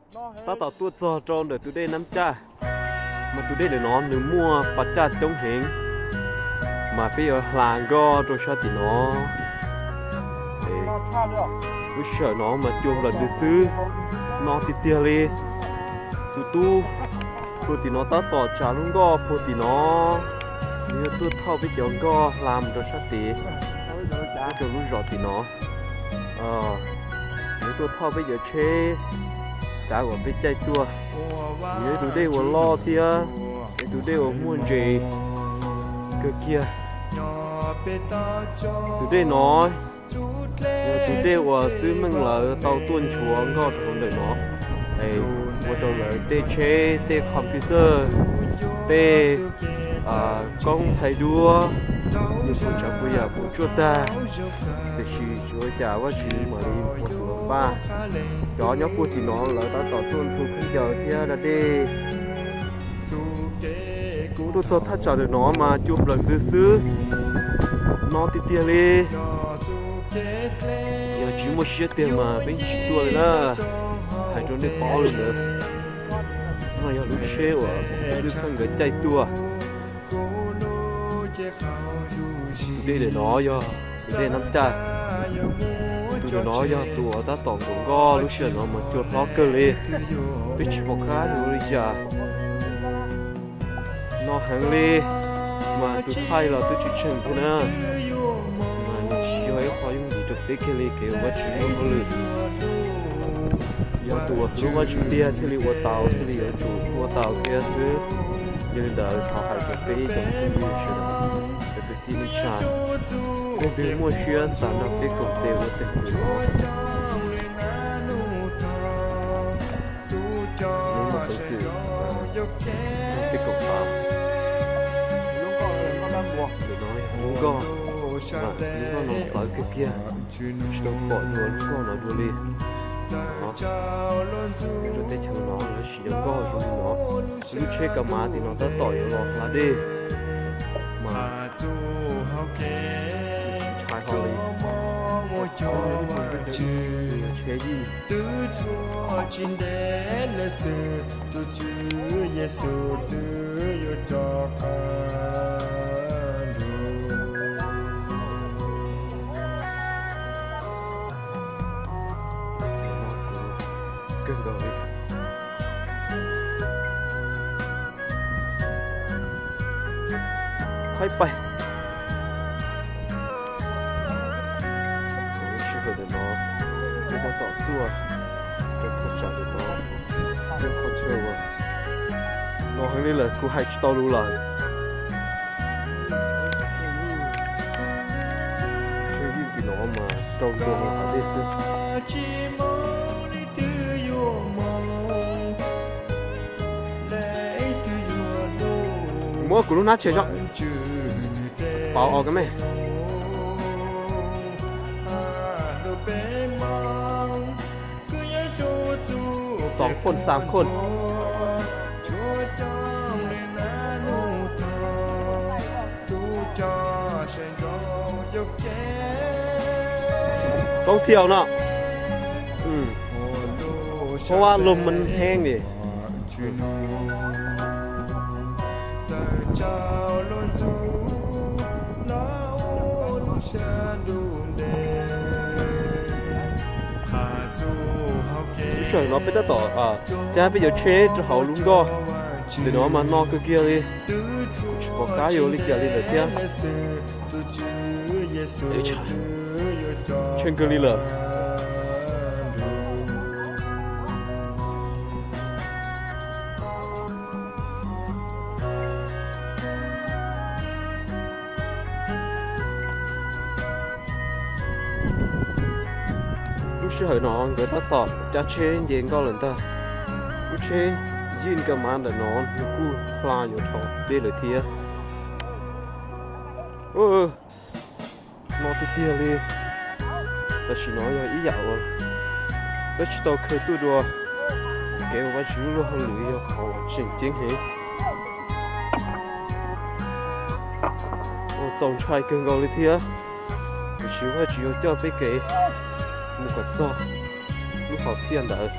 Tab tom tuaj txog rau ntawm tus dej Nab Caj, mas tus dej ntawm no nws muaj pas caj coob heev, mas peb yuav hla nkoj rau sab tim no. Lub sij hawm no mas cua nplawm ntws xwb, no tiag tiag li. Tus tub puag tim no tab tom tsav lub nkoj puag tim no, nws yuav tuaj thauj peb cov nkoj hla mus rau sab tid, rau lub zos tim no. Nws tuaj thauj peb cov tsheb kav kom peb caij tuaj. Nws yog ib tus dej uas loj thiab yog tus dej uas muaj ntses kawg kiag. Tus dej no yog tus dej uas xib hwb Meej lawv tau tuaj nchuav nkoj rau hauv ntawm no, es ua rau lawv tej tsheb, tej computer, tej koob thaij duab, nws puas tsav puas yam puas tsuaj tag. Tiam sis tsis ua cas, Vajtswv mam li ua tus npaj. Cov nyob puag tim no lawv tab tom tuaj nrhu khaub ncaws thiab da dej. Tuaj txog thaj tsam ntawm no mas cua nplawm ntws xwb, no tiag tiag li. Yog tsis muaj siab tiag mas peb tsis tuaj li na, hais rau nej paub li ntawd. No yog lub tsheb uas xib hwb Meej nkawd caij tuaj. Tus dej ntawm no yog tus dej Nab Caj. Tus ntawm no yog tus uas tab tom nkaum nkoj lub sij hawm no mas cua hlob kawg li, peb tsis pom qab yuav ua li cas. No heev li, mas tus thaij los twb tsis tsheej thiab na. Mas nws tsis yog ib qho yooj yim rau peb kiag li kev ua Vajtswv lub hauj lwm. Yog tus uas hlub Vajtswv tiag thiaj li ua tau, thiaj li yuav tsum ua tau thiab xwb. Yog li ntawd thov hais rau peb ib tsoom phooj ywg sawv daws, cov kwv tij neej tsa, leej twg muaj siab txav nrog peb koom tes ua tes hauj lwm no, nws muaj peev xwm nrog peb koom tas. Ntawm no yog lub nkoj, lub nkoj no plawv kiag kiag, tsis tau pom dua lub nkoj no dua li. Rau teb chaws no lawv siv cov nkoj zoo li no. Lub tsheb kav mav tim no tab tom yuav los hla dej, mas ntshai hlo li. Tsheb yij. Kawg nkaus li. Thaib pais. Lub sij hawm ntawm no peb tab tom tuaj rau thaj tsam ntawm no, yog qhov chaw uas no heev li lawm kuv hais tsis tau lus lawm. Tsheb yij tim no mas rau ntua hauv dej xwb. Muab kuv lub hnab tsheb tso, pauv os koj me. Tom khon xam khon. Toob thiaj no. Phab lug mas heev li. Lub sij hawm no peb tab tom cab peb cov tsheb rau hauv lub nkoj. Ntawm no mas no kawg kiag li, tsis pom qab yuav li cas li lawm thiab. Tsheej kawg li lawm. Lub sij hawm no nkawd tab tom cab tsheb nce nkoj lawm ntag. Lub tsheb yij kav mav ntawm no nws kuj hla yuav dhau dej lawm thiab. No tiag tiag li. Tam sim no yog ib yam uas peb tsis tau khaws tuaj dua. Kev ua Vajtswv lub luag hauj lwm yog qhov uas tseem ceeb heev, uas txaus ntshai kawg nkaus li thiab. Tiam sis Vajtswv yuav coj peb kev mus kom txog lub hom phiaj ntawd.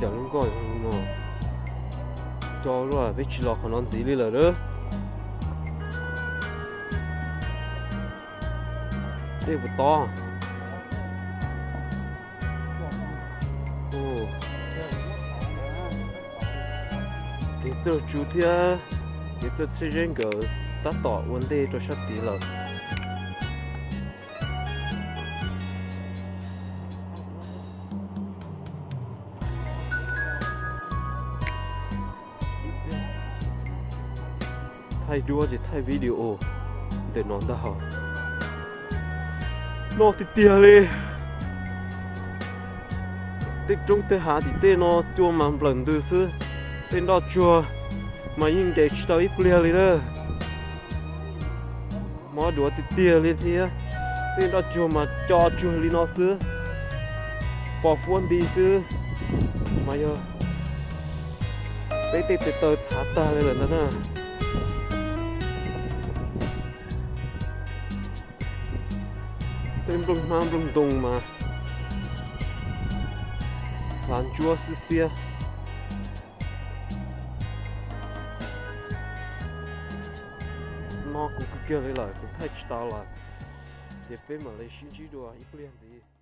cas lub nkoj no. Coj luaj, peb tsis los qhov no ntxiv li lawm lauj. Dej puas tob. Kev txawj tsu thiab kev txawj txhij zeb nkawd tab tom ua ntej rau sab tid lawm. Thaij duab ces thaij video ntawm no ntag. Noj tiag tiag li. Tej roob tej hav tim tej no cua mas nplawm ntws xwb. Tej nroj tsuag mas yeej nres tsis tau ib pliag li na. Mob duav tiag tiag li thiab. Tej nroj tsuag mas co tsuag li no xwb, pos fuab nti xwb. Mas yog peb tej tes taw txhav tag li lawm ntag na. Tej nplooj hmab nplooj ntoo mas hlav ntsuab xwb xiab. No kuv kawg kiag li lawm, kuv thaij tsis tau lawm, ces peb mam li sib ntsib dua ib pliag ntxiv.